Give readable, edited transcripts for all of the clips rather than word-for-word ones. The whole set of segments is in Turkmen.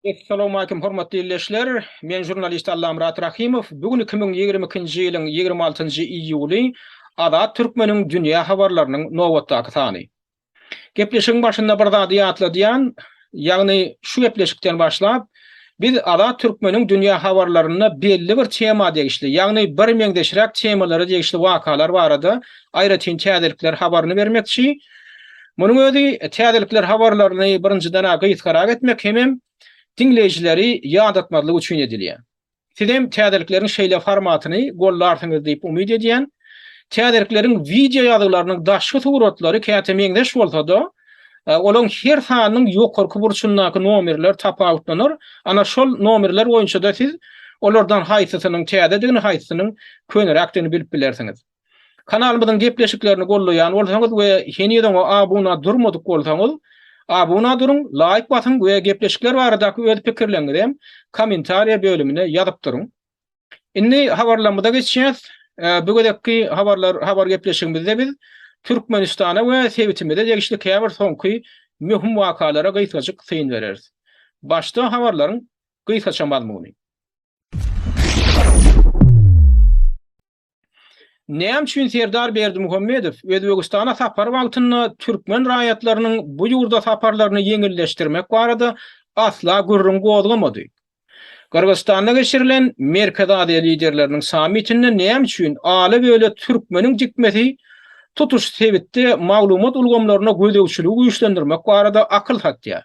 Essalawmalikim hormatly ildeşler! Men žurnalist Allamyrat Rahymow. Bu gün 2022-nji ýylyň 26-njy iýuly Azat Türkmeniň dünýä habarlarynyň nobatdaky sany. Gepleşigiň başynda bir zady ýatladýan, ýagny şu gepleşikden başlap, biz Azat Türkmeniň dünýä habarlarynda belli bir tema degişli, ýagny bir meňzeşräk temalara degişli wakalar barada aýratyn täzelikler habaryny bermekçi. Munuň özi täzelikler habarlaryny birinjiden-ä gysgarak etmek hemem diňleýjileri ýadatmazlyk üçin edilýär. Sizem täzelikleriň şeýle formatyny gollarsyňyz diýip umyt edýän. Täzelikleriň wideo ýazgylarynyň daşky suratlary käte meňzeş bolsa-da, olaryň her sanynyň ýokarky burçundaky nomerler tapawutlanar. Ana şol nomerler boýunça-da siz olardan haýsysynyň täzedigini, haýsysynyň köneräkdigini bilip bilersiňiz. Kanalymyzyň gepleşiklerini gollaýan bolsaňyz we heniz oňa abuna durmadyk bolsaňyz, abuna duruň, laýk basyň we gepleşikler baradaky öz pikirleriňizem kommentariýa bölümine ýazyp duruň. Indi habarlarymyza geçýäs. Bu gezekki habarlar habar gepleşigimizde biz Türkmenistana we sebitimize degişli käbir soňky möhüm wakalara gysgajyk syn bereris. Başda habarlaryň gysgaça mazmuny. Näme üçin Serdar Berdimuhamedow Özbegistana sapary wagtynda türkmen raýatlarynyň bu ýurda saparlaryny ýeňilleşdirmek barada asla gürrüň gozgamady? Gyrgyzystanda geçirilen Merkezi Aziýa liderleriniň sammitinde näme üçin ala-böle türkmeniň dikmesi tutuş sebitde maglumat ulgamlaryna gözegçiligi güýçlendirmek barada akyl satýar?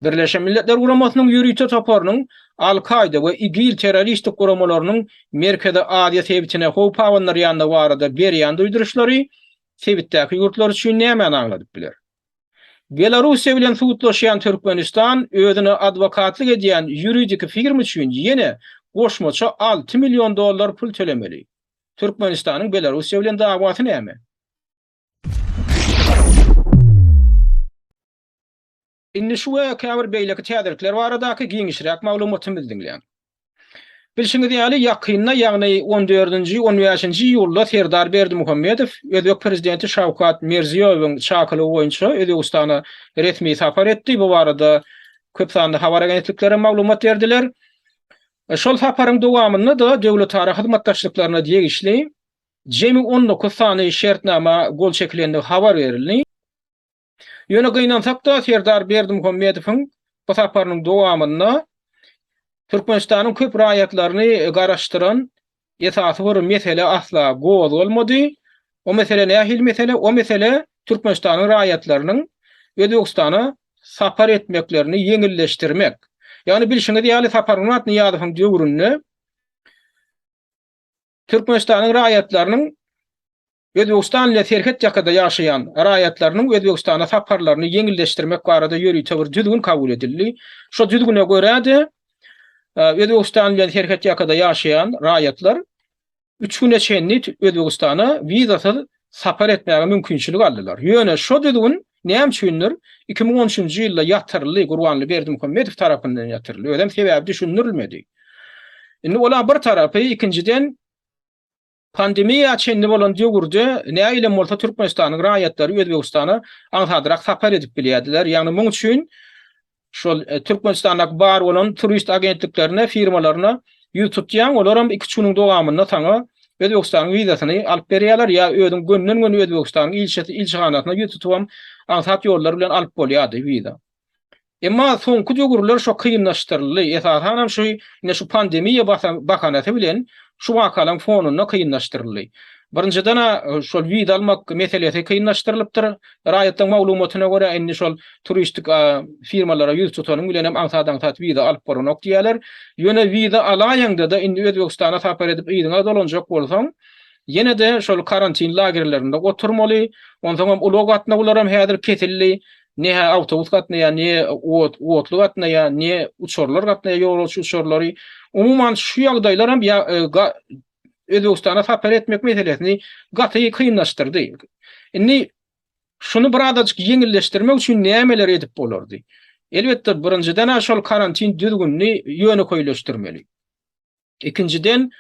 Birleşen Milletler Guramasynyň ýörite toparynyň Al-Kaýda we IGIL terroristik guramalarynyň Merkezi Aziýa sebitine howp abandyrýandygy barada berýän duýduryşlary sebitdäki ýurtlar üçin nämäni aňladyp biler? Belarussiýa bilen sudlaşýan Türkmenistan özüne adwokatlyk edýän ýuridiki firma üçin ýene goşmaça 6 million dollar pul tölemeli. Türkmenistanyň Belarussiýa bilen dawasy näme? Indi şu we käbir beýleki täzelikler baradaky giňişräk maglumatymyzy diňläň. Bilşiňiz ýaly, ýakynda, ýagny on dördünji, on bäşinji iýulda Serdar Berdimuhamedow özbek prezidenti Şawkat Mirziýoýewiň çakylygy boýunça Özbegistana resmi sapar etdi. Bu barada köp sanly habar agentlikleri maglumat berdiler. Şol saparyň dowamynda-da döwletara hyzmatdaşlyklaryna degişli jemi 19 sany şertnama gol çekilendigi habar berildi. Ýöne gynansak-da, Serdar Berdimuhamedowyň bu saparynyň dowamynda Türkmenistanyň köp raýatlaryny garaşdyran esasy bir mesele asla gozgalmady. O mesele nähili mesele? O mesele Türkmenistanyň raýatlarynyň Özbegistana sapar etmeklerini ýeňilleşdirmek. Ýagny bilşiňiz ýaly Saparmyrat Nyýazowyň döwründe Türkmenistanyň raýatlarynyň Özbegistan ile serhet ýakada ýaşaýan raýatlarynyň Özbegistana saparlaryny ýeňilleşdirmek barada ýörite bir düzgün kabul edildi. Şo düzgüne görä-de, Özbegistan bilen serhet ýakada ýaşaýan raýatlar üç güne çenli Özbegistana wizasyz sapar etmäge mümkinçilik aldylar. Ýöne şo düzgün näme üçindir 2013-nji ýylda ýatyryldy, Gurbanguly Berdimuhamedow tarapyndan ýatyryldy. Özem sebäbi düşündirilmedi. Indi ol-a bir tarapy, ikinjiden, Pandemiýa çenli bolan döwürde nähilem bolsa Türkmenistanyň raýatlary Özbegistana aňsadrak sapar edip bilýärdiler. Ýagny muň üçin şol e, Türkmenistandaky bar bolan turist agentliklerine, firmalaryna ýüz tutýaň, olaram 2-3 günüň dowamynda saňa Özbegistanyň wizasyny alyp berýärler ýa özüň gönden-göni Özbegistanyň ilçisi, ilçihanasyna ýüz tutubam aňsat ýollar bilen alyp bolýardy wiza. Emma soňky döwürler şo kynlaşdyryldy. Esasanam şu ine şu pandemiýa bahanasy bilen şu wakalaryň fonunda kynlaşdyryldy. Birinjiden-ä şol wiza almak meselesi kynlaşdyrylypdyr. Raýatlaryň maglumatyna görä indi şol turistik firmalara ýüz tutanyň bilenem aňsat-aňsat wiza alyp bolanok diýýärler. Ýöne wiza alaýaňda-da indi Özbegistana sapar edip yzyňa dolanjak bolsaň, ýene-de şol karantin lagerlerinde oturmaly. Onsoňam ulag gatnawlaram häzir kesildi. Ne-hä awtobus gatnaýar, ne ot, otly gatnaýar, ne uçarlar gatnaýar, ýolagçy uçarlary. Umuman şu ýagdaýlar hem ýa e, Özbegistana sapar etmek meselesini gaty kynlaşdyrdy. Indi şuny birazajyk ýeňilleşdirmek üçin nämeler edip bolardy? Elbetde, birinjiden-ä şol karantin düzgünini ýönekeýleşdirmeli. Ikinjiden,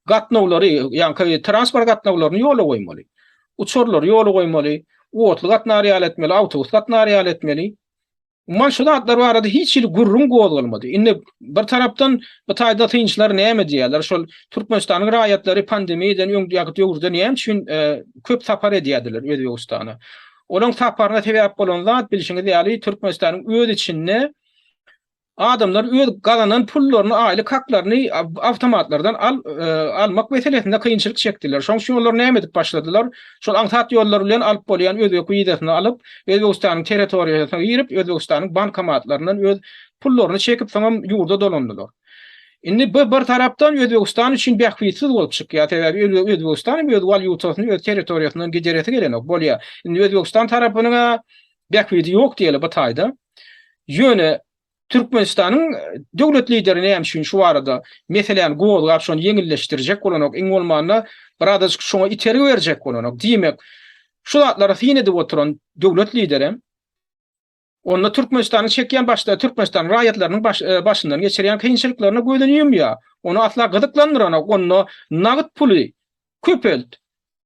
gatnawlary, ýaňky transport gatnawlaryny ýola goýmaly. Uçarlary ýola goýmaly, otly gatnar ýaly etmeli, awtobus gatnar ýaly etmeli. Umuman şu zatlar barada hiç hili gürrüň gozgalmady. Indi bir tarapdan bu taýda synçylar näme diýýärler? Şol Türkmenistanyň raýatlary pandemiýadan öňdäki döwürde näme üçin köp sapar edýärdiler Özbegistana? Olaň saparyna sebäp bolan zat bilşiňiz ýaly Türkmenistanyň öz içinde Adamlar öz gazanan pullaryny, aýlyk haklaryny awtomatlardan al, almak meselesinde kynçylyk çekdiler. Şonuň üçin olar näme edip başladylar? Şol aňsat ýollar bilen alyp bolýan özbek wizasyny alyp, Özbegistanyň territoriýasyna girip, Özbegistanyň bankomatlaryndan öz pullaryny çekip, soňam ýurda dolandylar. Indi bu bir tarapdan Özbegistan üçin bähbitsiz bolup çykýar. Sebäbi Özbegistan hem öz walýutasyny öz territoriýasyndan gideresi gelenok. Bolýar. Indi Özbegistan tarapynyň bähbidi ýok diýeli bu taýda. Ýöne Türkmenistanyň döwlet lideri näme üçin şu barada meseläni gozgap şony ýeňilleşdirjek bolanok, iň bolmanda birazajyk şoňa itergi berjek bolanok. Diýmek, şu zatlara syn edip oturan döwlet liderem onda Türkmenistanyň çekýän başda Türkmenistanyň raýatlarynyň baş, başyndan geçirýän kynçylyklaryna gözüni ýumýar. Ony asla gyzyklandyranok. Onda nagt puly köpelt.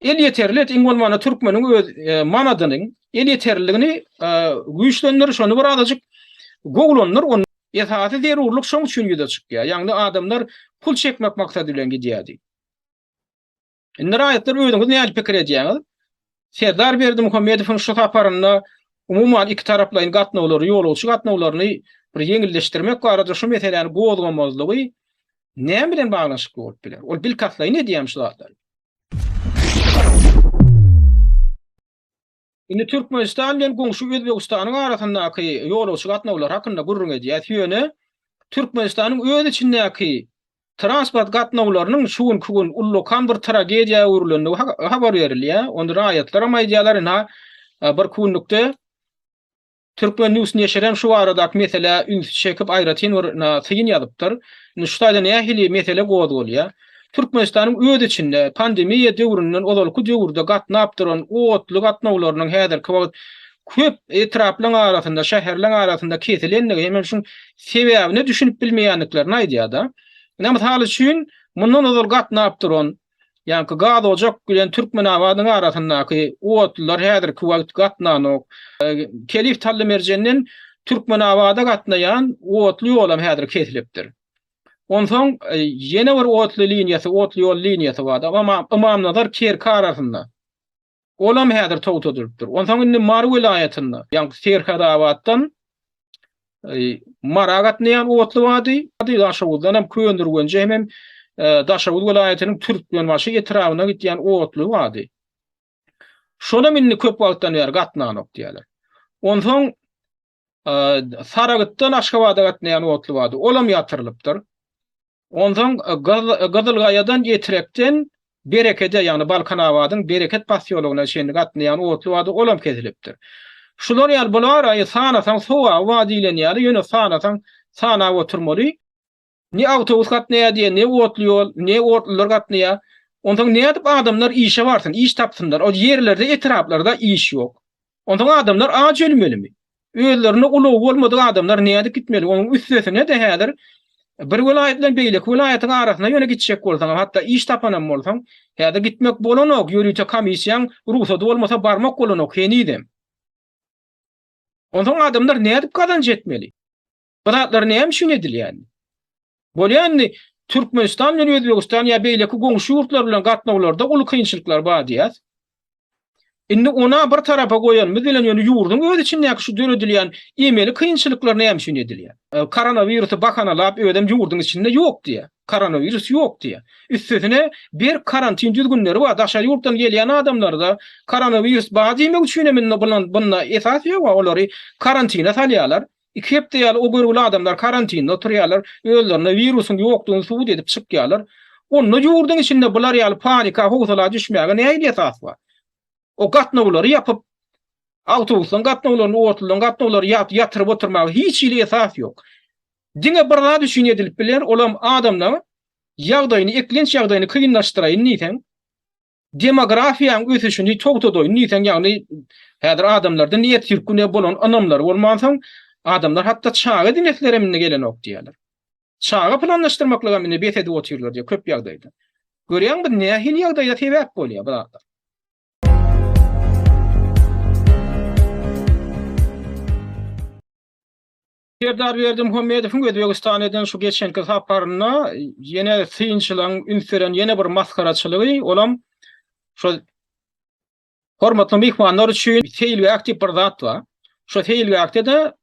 Elýeterli et, iň bolmanda türkmeniň öz manadynyň elýeterliligini güýçlendir, şony bir azajyk gowulandyr, onda esasy zerurlyk şoň üçin ýüze çykýar. Ýagny adamlar pul çekmek maksady bilen gidýärdi. Indi raýatlar özüňiz nähili pikir edýäňiz? Serdar Berdimuhamedowyň şu saparynda umuman ikitaraplaýyn gatnawlary, ýolagçy gatnawlaryny bir ýeňilleşdirmek barada şu meseläni gozgamazlygy näme bilen baglanyşykly bolup biler? Ol bilkastlaýyn edýärmi şu zatlary? Indi Türkmenistan bilen goňşy Özbegistanyň arasyndaky ýolagçy gatnawlary hakynda gürrüň edýäs. Ýöne Türkmenistanyň öz içindäki transport gatnawlarynyň şu günki gün ullakan bir tragediýa öwrülendigi habar berilýär. Ony raýatlaram aýdýarlar. Ynha, bir günlükde Turkmen News neşirem şu baradaky meselä ünsi çekip aýratyn bir syn ýazypdyr. Indi şu taýda nähili mesele gozgalýar? Türkmenistanyň öz içinde pandemiýa döwründen ozalky döwürde gatnap duran otly gatnawlarynyň häzirki wagt köp etraplaryň arasynda, şäherleň arasynda kesilendigi hemem şuň sebäbine düşünip bilmeýändiklerini aýdýar-da. Ine mysal üçin, mundan ozal gatnap duran Ýaňky gaz ojak bilen Türkmenabadyň arasyndaky otlular häzirki wagt gatnanok. Kelif Tallymerjenden Türkmenabada gatnaýan otly ýolam häzir kesilipdir. Onsoň ýene bir otly liniýasy, otly ýol liniýasy bardy. Ymamnazar Kerki arasynda. Olam häzir togtadylypdyr. Onsoň indi Mary welaýatynda, ýagny Serhetabatdan Mara gatnaýan otly bardy. Daşoguzdan hem Köneürgenje hemem Daşoguz welaýatynyň Türkmenbaşy etrabyna gidýän otly bardy. Şolam indi köp wagtdan bäri gatnanok diýýärler. Onsoň Saragytdan Aşgabada gatnaýan otly bardy. Olam ýatyrylypdyr. Onsoň Gyzylgaýadan Etrekden Berekede, ýagny Balkanabadyň Bereket posýologyna çenli gatnaýan otly bardy, olam kesilipdir. Şular ýaly bular aý sanasaň sogaby bar diýlen ýaly, ýöne sanasaň sanap oturmaly. Ne awtobus gatnaýar diýen, ne otly ýol, ne otlular gatnaýar. Onsoň nädip adamlar işe barsyn, iş tapsynlar? Ol ýerlerde, etraplarda iş ýok. Onsoň adamlar aç ölmelimi? Özlerinde ulagy bolmadyk adamlar nädip gitmeli? Onuň üstesine-de häzir bir welaýat bilen beýleki welaýatyň arasynda ýöne gitjek bolsaňam, hatda iş tapanam bolsaň, häzir gitmek bolanok, ýörite komissiýaň rugsady bolmasa barmak bolanok henizem. Onsoň adamlar nädip gazanç etmeli? Bu zatlar näme üçin edilýär? Bolýa indi Türkmenistan bilen Özbegistan ýa beýleki goňşy ýurtlar bilen gatnawlarda uly kynçylyklar bar diýýäs. Indi ona bir tarapa goýanymyz bilen ýöne ýurduň öz içindäki şu döredilýän emeli kynçylyklar näme üçin edilýär? Koronawirusy bahanalap özem ýurduň içinde ýok diýýär. Koronawirus ýok diýýär. Üstesine berk karantin düzgünleri bar. Daşary ýurtdan gelýän adamlarda koronawirus bar diýmek üçin hem indi bunda esas ýok olary karantina salýarlar. Iki hepde ýaly o görgüli adamlar karantinde oturýarlar, özlerinde wirusyň ýokdugyny subut edip çykýarlar. Onda ýurduň içinde bular ýaly panika, howsala düşmäge nähili esas bar? O gatnawlary ýapyp, awtobuslaryň gatnawlaryny, otlularyň gatnawlary ýatyryp oturmaga hiç hili esas ýok. Diňe bir zat üçin edilip biler, olam adamlaryň ýagdaýyny, eklenç ýagdaýyny kynlaşdyraýyn diýseň, Demografiýaň ösüşini togtadaýyn diýseň, ýagny häzir adamlarda niýet-sirküne bolan ynamlary bolmansoň, adamlar hatda çaga edineslerem indi gelenok diýýärler. Çaga planlaşdyrmaklygam indi bes edip otyrlar diýýär köp ýagdaýda. Görýäňmi bu nähili ýagdaýa sebäp bolýar bu zatlar. Serdar Berdimuhamedowyň Özbegistana eden şu geçenki saparynda ýene synçylaryň üns beren ýene bir masgaraçylygy, olam şol hormatly myhmanlar üçin seýilgäh diýip bir zat bar. Şo seýilgähde-de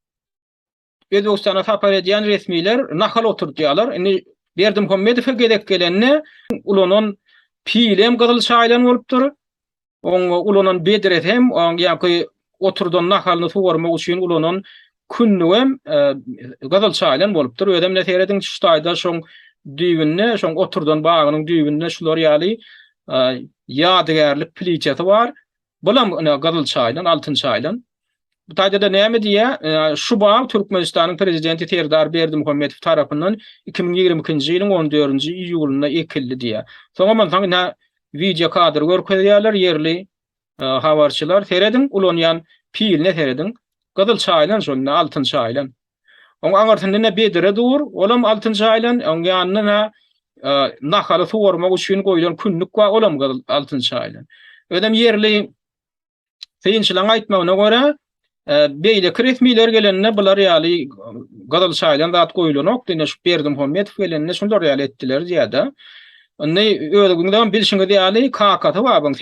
Özbegistana sapar edýän resmiler nahal oturdýarlar. Indi Berdimuhamedowa gezek gelende ulanan pili hem gyzyl çaýylan bolupdyr. Oň ulanan bedresi hem, oň ýaňky oturdan nahalyny suwarmak üçin ulanan kündügi hem gyzyl çaýylan bolupdyr. Özem ne serediň şu taýda şoň düýbünde, şoň oturdan bagynyň düýbünde şular ýaly ýadygärlik pliçesi bar. Bulam ine gyzyl çaýylan, altyn çaýylan. Bu taýda-da näme diýýär? Şu bag Türkmenistanyň Prezidenti Serdar Berdimuhamedow tarapyndan 2022-nji ýylyň on dördünji iýulynda ekildi diýýär. Soňam onsoň ine wideo kadr görkezýärler ýerli habarçylar. Serediň, ulanýan piline serediň. Gyzyl çaýylan şol ine altyn çaýylan. Oň aňyrsynda ine bedre dur, olam altyn çaýylan. Oň ýanynda ine nahaly suwarmak üçin goýlan kündük bar, olam gyzyl altyn çaýylan. Özem ýerli Synçylaryň aýtmagyna görä, beýleki resmiler gelende bular ýaly gyzyl çaýylan zat goýlanokdy, ine şu Berdimuhamedow gelende şular ýaly etdiler diýýär-de. Indi özüňiz hem bilşiňiz ýaly, kakasy bar buň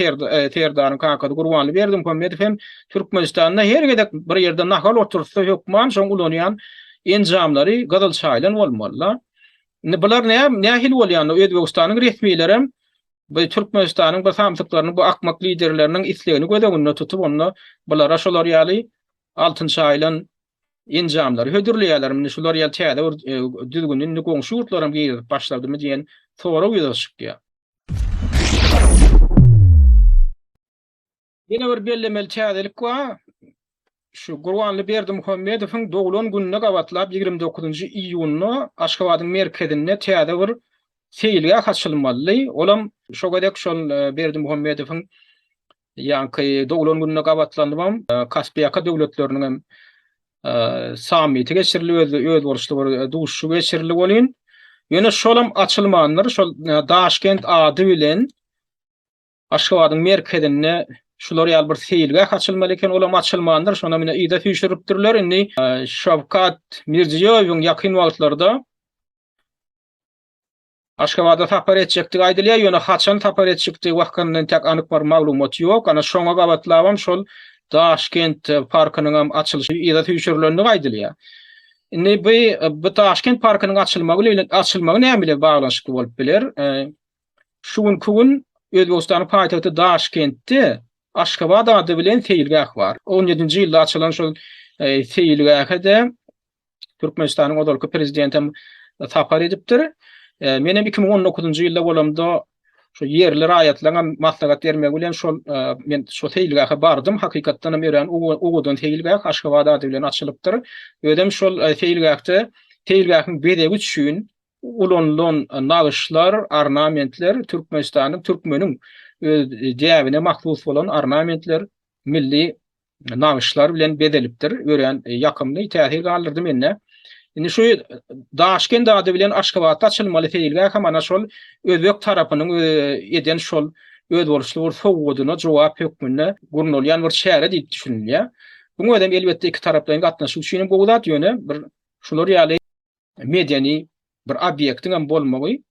Serdaryň kakasy Gurbanly Berdimuhamedow hem Türkmenistanda her gezek bir ýerde nahal oturtsa hökman şoň ulanýan enjamlary gyzyl çaýylan bolmaly-da. Indi bular nähili bolýanda Özbegistanyň resmilerem Bu Türkmenistanyň bu samsyklarynyň bu akmak liderleriniň islegini göz öňünde tutup onda bulara şolar ýaly altyn çaýylan enjamlary hödürleýärler. Indi şular ýaly täze bir düzgüni indi goňşy ýurtlaram girizip başladymy diýen sorag ýüze çykýar. Ýene bir bellemeli täzelik bar. Şu Gurbanly Berdimuhamedowyň doglan gününe gabatlap 29-njy iýunda Aşgabadyň merkezinde täze bir seýilgäh açylmalydy. Olam şo gezek şol Berdimuhamedowyň ýaňky doglan gününe gabatlanybam Kaspiýaka döwletleriniň hem sammiti geçirildi, öz özboluşly bir duşuşyk geçirildi welin, ýöne şolam açylmandyr. Şol Daşkent ady bilen Aşgabadyň merkezinde şular ýaly bir seýilgäh açylmaly eken, olam açylmandyr, şonam ine yza süýşüripdirler. Indi Şawkat Mirziýoýewiň ýakyn wagtlarda Aşgabada sapar etjekdigi aýdylýar, ýöne haçan sapar etjekdigi hakynda entek anyk bir maglumat ýok. Ana şoňa gabatlabam şol Daşkent parkynyň hem açylyşy yza süýşürilendigi aýdylýar. Indi bu bu Daşkent parkynyň açylmagy bilen açylmagy näme bilen baglanyşykly bolup biler? Şu günki gün Özbegistanyň paýtagty Daşkentde Aşgabat ady bilen seýilgäh bar. On ýedinji ýylda açylan şol seýilgähe-de Türkmenistanyň ozalky prezidenti hem sapar edipdir. Men hem 2019-njy ýylda bolamda şu ýerli raýatlaryň hem maslahat bermegi bilen şol men şo seýilgähe bardym. Hakykatdan hem örän owadan seýilgäh Aşgabat ady bilen açylypdyr. Özem şol seýilgähde seýilgähiň bezegi üçin ulanylan nagyşlar, ornamentler Türkmenistanyň, türkmeniň öz däbine mahsus bolan ornamentler, milli nagyşlar bilen bezelipdir. Örän ýakymly täsir galdyrdy mende. Indi şu Daşkent ady bilen Aşgabatda açylmaly seýilgäh hem ana şol özbek tarapynyň eden şol özboluşly bir sowgadyna jogap hökmünde gurnalýan bir çäre diýip düşünilýär. Buň özem elbetde ikitaraplaýyn gatnaşyk üçin hem gowy zat, ýöne bir şular ýaly medeni bir obýektiň hem bolmagy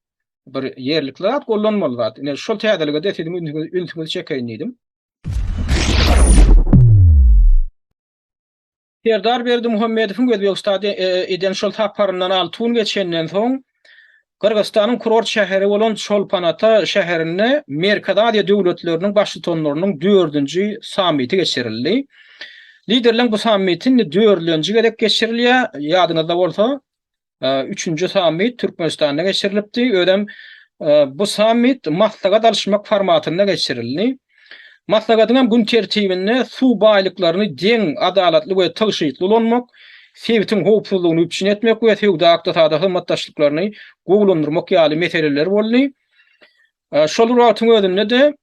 bir ýerlikli zat, gollanmaly zat. Ine şol täzelige-de siziň ünsüňizi çekeýin diýdim. Serdar Berdimuhamedowyň Özbegistana eden şol saparyndan alty gün geçenden soň, Gyrgyzystanyň kurort şäheri bolan Çolpan-Ata şäherinde Merkezi Aziýa döwletleriniň baştutanlarynyň dördünji sammiti geçirildi. Liderleň bu sammiti indi dördülenji gezek geçirilýär. Ýadyňyzda bolsa, üçünji sammit Türkmenistanda geçirilipdi. Özem bu sammit maslahat alyşmak formatynda geçirildi. Maslahatyň hem gün tertibinde suw baýlyklaryny deň, adalatly we tygşytly ulanmak, sebitiň howpsuzlygyny üpjün etmek we söwda-ykdysady hyzmatdaşlyklaryny gowulandyrmak ýaly meseleler boldy. Şol bir wagtyň özünde-de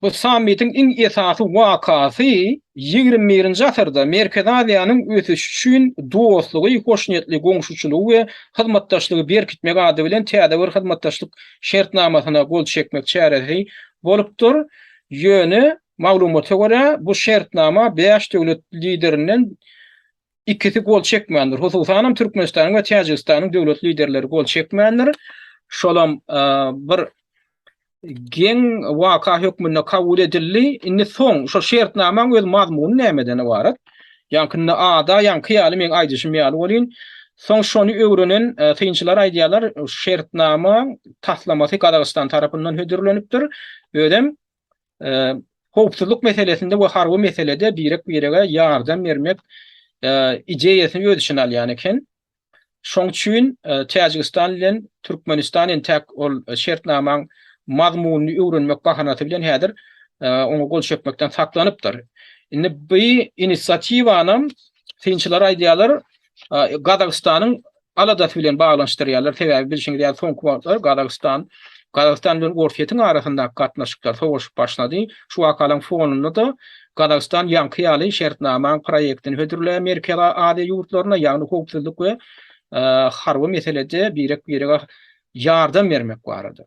Bu sammitiň iň esasy wakasy ýigrimi birinji asyrda Merkezi Aziýanyň ösüşi üçin dostlugy, hoşniýetli goňşuçylygy we hyzmatdaşlygy berkitmek ady bilen täze bir hyzmatdaşlyk şertnamasyna gol çekmek çäresi bolupdyr. Ýöne. Maglumata görä, bu şertnama bäş döwlet liderinden ikisi gol çekmändir. Hususanam Türkmenistanyň we Täjigistanyň döwlet liderleri gol çekmändir. Şolam bir geň waka hökmünde kabul edildi. Indi soň şo şertnamaň öz mazmuny nämeden ybarat? Ýaňkynda ada ýaňky ýaly meň aýdyşym ýaly welin, soň şony öwrenen synçylar aýdýarlar, şertnama taslamasy Gazagystan tarapyndan hödürlenipdir. Özem howpsuzlyk meselesinde we harby meselede birek-birege ýardam bermek ideýasyny öz içine alýan eken. Şoň üçin Täjigistan bilen Türkmenistan entäk ol şertnamaň mazmunyny öwrenmek bahanasy bilen häzir oňa gol çekmekden saklanypdyr. Indi bu inisiatiwanam synçylar aýdýarlar, Gazagystanyň aladasy bilen baglanyşdyrýarlar. Sebäbi bilşiňiz ýaly soňky wagtlar Gazagystan Gazagystan bilen Orsýetiň arasyndaky gatnaşyklar sowaşyp başlady. Şu wakalaryň fonunda-da Gazagystan ýaňky ýaly şertnamaň proýektini hödürleýär Merkezi Aziýa ýurtlaryna, ýagny howpsuzlyk we harby meselede birek-birege ýardam bermek barada.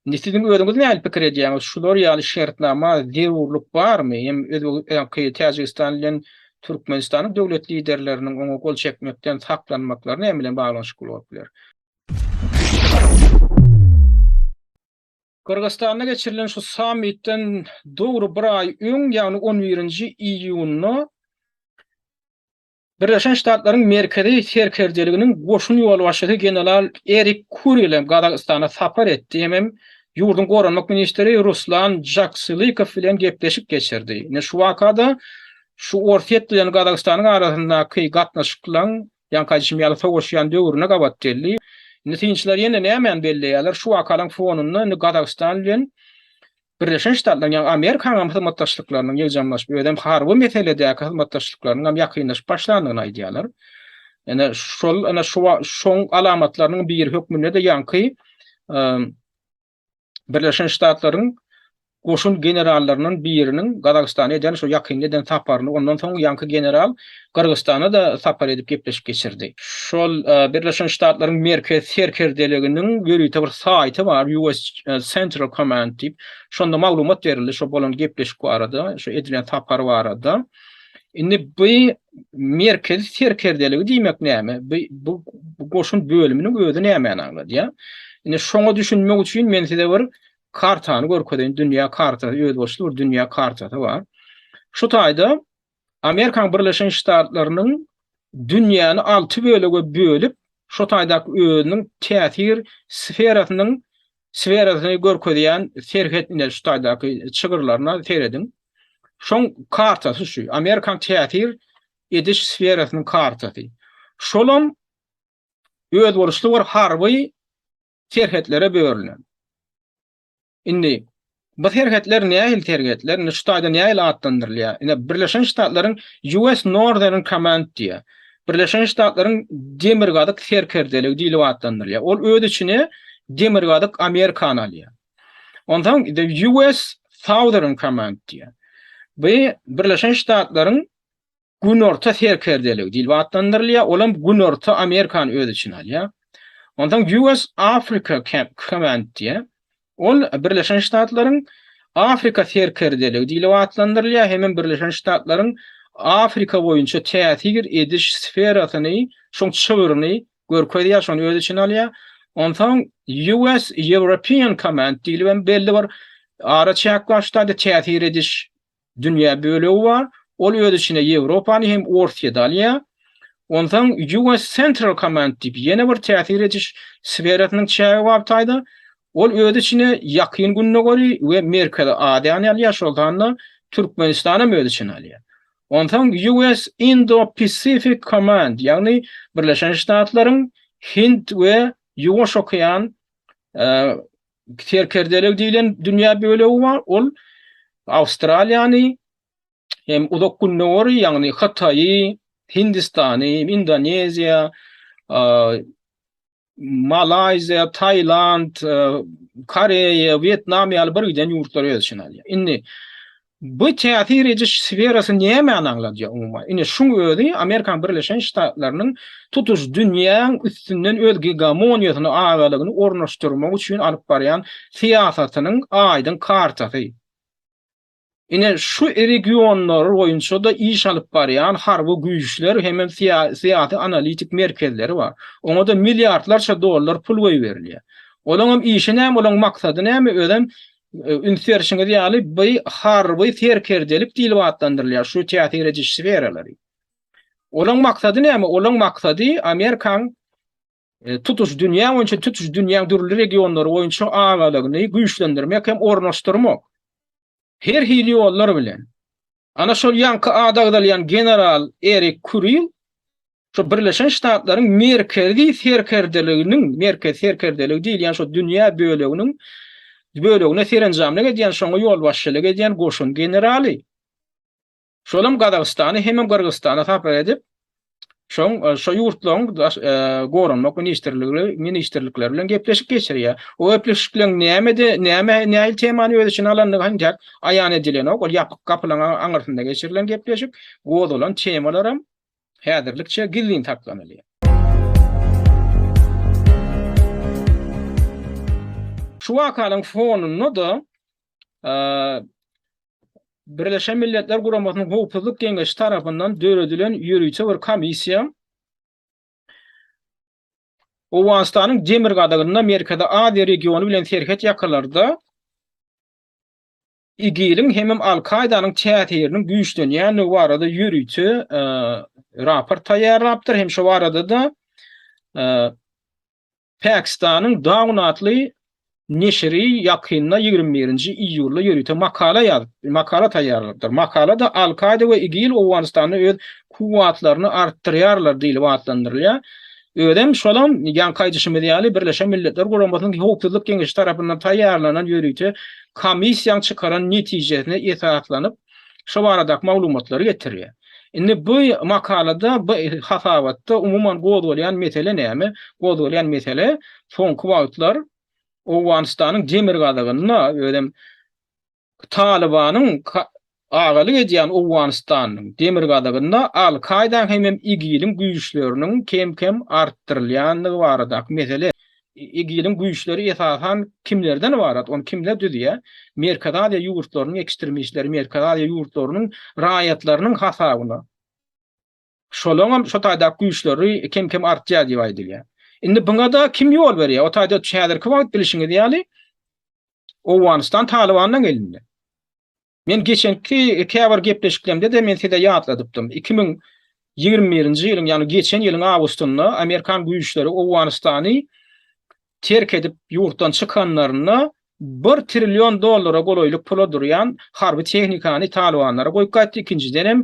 Indi siziň özüňiz nähili pikir edýäňiz, şular ýaly şertnama zerurlyk barmy? Hem özbek, Täjigistan bilen Türkmenistanyň döwlet liderleriniň oňa gol çekmekden saklanmaklary näme bilen baglanyşykly bolup biler? Gyrgyzystanda geçirilen şu sammitden dogry bir aý öň, ýagny on birinji iýunda Birleşen Ştatlaryň Merkezi serkerdeliginiň goşun ýolbaşçysy general Erik Kuril hem Gazagystana sapar etdi hemem ýurduň goranmak ministri Ruslan Žaksylykow bilen gepleşik geçirdi. Ine şu wakada şu Orsýet bilen Gazagystanyň arasyndaky gatnaşyklaryň ýaňky aýdyşym ýaly sowaşýan döwrüne gabat geldi. Indi synçylar ýene nämäni belleýärler? Şu wakalaryň fonunda indi Gazagystan bilen Birleşen Ştatlaryň, ýagny Amerikanyň hem hyzmatdaşlyklarynyň ýygjamlaşyp, özem harby meseledäki hyzmatdaşlyklarynyň hem ýakynlaşyp başlandygyny aýdýarlar. Ine şol ine şu şoň alamatlarynyň biri hökmünde-de ýaňky Birleşen Ştatlaryň goşun generallaryndan biriniň Gazagystana eden şo ýakynda eden saparyny, ondan soň ýaňky general Gyrgyzystana-da sapar edip gepleşik geçirdi. Şol Birleşen Ştatlaryň Merkezi serkerdeliginiň ýörite bir saýty bar, US Central Command diýip. Şonda maglumat berildi şo bolan gepleşik barada, şo edilen sapar barada. Indi bu Merkezi serkerdeligi diýmek näme? Bu bu goşun bölüminiň özi nämäni aňladýar? Indi şoňa düşünmek üçin men size bir kartany görkezeýin. Dünýä kartasy, özboluşly bir dünýä kartasy bar. Şu taýda Amerikanyň Birleşen Ştatlarynyň dünýäni alty bölege bölüp, şo taýdaky özüniň täsir sferasynyň sferasyny görkezýän serhet ine şu taýdaky çygyrlaryna serediň. Şoň kartasy şu. Amerikanyň täsir ediş sferasynyň kartasy. Şolam özboluşly bir harby serhetlere bölünen. Indi bu serhetler nähili serhetler? Indi şu taýda nähili atlandyrylýar? Ine Birleşen Ştatlaryň US Northern Command diýýär. Birleşen Ştatlaryň Demirgazyk serkerdeligi diýlip atlandyrylýar. Ol öz içine Demirgazyk Amerikany alýar. Onsoň the US Southern Command diýýär. Bu Birleşen Ştatlaryň Günorta serkerdeligi diýlip atlandyrylýar. Olam Günorta Amerikany öz içine alýar. Onsoň US Africa Command diýýär. Ol Birleşen Ştatlaryň Afrika serkerdeligi diýlip atlandyrylýar, hemem Birleşen Ştatlaryň Afrika boýunça täsir ediş sferasyny, şoň çygryny görkezýär, şony öz içine alýar. Onsoň US European Command diýlip hem belli bir araçäk bar, şu taýda täsir ediş dünýä bölegi bar. Ol öz içine Ýewropany hem Orsýeti alýar. Onsoň US Central Command diýip ýene bir täsir ediş sferasynyň çägi bar bu taýda. Ol öz içine Ýakyn Gündogary we Merkezi Aziýany alýar, şol sanda Türkmenistany hem öz içine alýar. Onsoň US Indo-Pacific Command, ýagny Birleşen Ştatlaryň Hind we Ýuwaş okean serkerdelik diýlen dünýä bölegi bar. Ol Awstraliýany hem Uzak Gündogary, ýagny Hytaýy, Hindistany, Indoneziýa, Malaýziýa, Tailand, Koreýa, Wýetnam ýaly bir giden ýurtlary öz içine alýar. Indi bu täsir ediş sferasy nämäni aňladýar umuman? Indi şuň özi Amerikanyň Birleşen Ştatlarynyň tutuş dünýäň üstünden öz gegemoniýasyny, agalygyny ornaşdyrmak üçin alyp barýan syýasatynyň aýdyň kartasy. Ine şu regionlar boýunça-da iş alyp barýan harby güýçler hemem syýasy analitik merkezleri bar. Oňa-da milliardlarça dollar pul goýberilýär. Olaňam işi näme, olaň maksady näme, özem üns berşiňiz ýaly bu harby serkerdelik diýlip atlandyrylýar şu täsir ediş sferalary. Olaň maksady näme? Olaň maksady Amerikaň tutuş dünýä boýunça, tutuş dünýäň dürli regionlary boýunça agalygyny güýçlendirmek hem ornaşdyrmak. Her hili ýollar bilen. Ana şol ýaňky ady agzalýan general Erik Kuril şu Birleşen Ştatlaryň merkezi serkerdeliginiň, merkezi serkerdeligi diýilýän şo dünýä böleginiň bölegine serenjamlyk edýän, şoňa ýolbaşçylyk edýän goşun generaly. Şolam Gazagystana hemem Gyrgyzystana sapar edip, şoň şo ýurtlaryň goranmak ministrligi ministrlikleri bilen gepleşik geçirýär. O gepleşikleriň nämede näme nähili temany öz içine alandygy entek aýan edilenok. Ol ýapyk gapylaryň aňyrsynda geçirilen gepleşik. Gozgalan temalaram häzirlikçe gizlin saklanylýar. Şu wakanyň fonunda-da Birleşen Milletler Guramasynyň Howpsuzlyk Geňeşi tarapyndan döredilen ýörite bir komissiýa Owganystanyň demirgazygynda Merkezi Aziýa regiony bilen serhet ýakalarda IGIL-iň hemem Al-Kaýdanyň täsiriniň güýçlenýändigi barada ýörite raport taýýarlapdyr hem şo barada-da Pakistanyň Dawn atly neşiri ýakynda 21-nji iýulda ýörite makala ýazyp, makala taýýarlapdyr. Makalada Al-Kaýda we IGIL Owganystanda öz kuwwatlaryny artdyrýarlar diýlip atlandyrylýar. Özem şolam, ýaňky aýdyşymyz ýaly, Birleşen Milletler Guramasynyň Howpsuzlyk Geňeşi tarapyndan taýýarlanan ýörite komissiýaň çykaran netijesine esaslanyp, şo baradaky maglumatlary getirýär. Indi bu makalada, bu hasabatda umuman gozgalýan mesele näme? Gozgalýan mesele soňky wagtlar Owganystanyň demirgazygynda, özem Talybanyň agalyk edýän Owganystanyň demirgazygynda Al-Kaýdaň hemem IGIL-iň güýçleriniň kem-kem artdyrylýandygy baradaky mesele. IGIL-iň güýçleri esasan kimlerden ybarat, ony kimler düzýär? Merkezi Aziýa ýurtlarynyň ekstremistleri, Merkezi Aziýa ýurtlarynyň raýatlarynyň hasabyna. Şolaňam şo taýdaky güýçleri kem-kem artýar diýip aýdylýar. Indi buňa-da kim ýol berýär? O taýda häzirki wagt bilşiňiz ýaly Owganystan Talybanyň elinde. Men geçenki käbir gepleşiklerimde-de men size ýatladypdym. 2021-nji ýylyň, ýagny geçen ýylyň awgustynda amerikan güýçleri Owganystany terk edip ýurtdan çykanlarynda bir trillion dollara golaýlyk pula durýan harby tehnikany talybanlara goýup gaýtdy. Ikinjidenem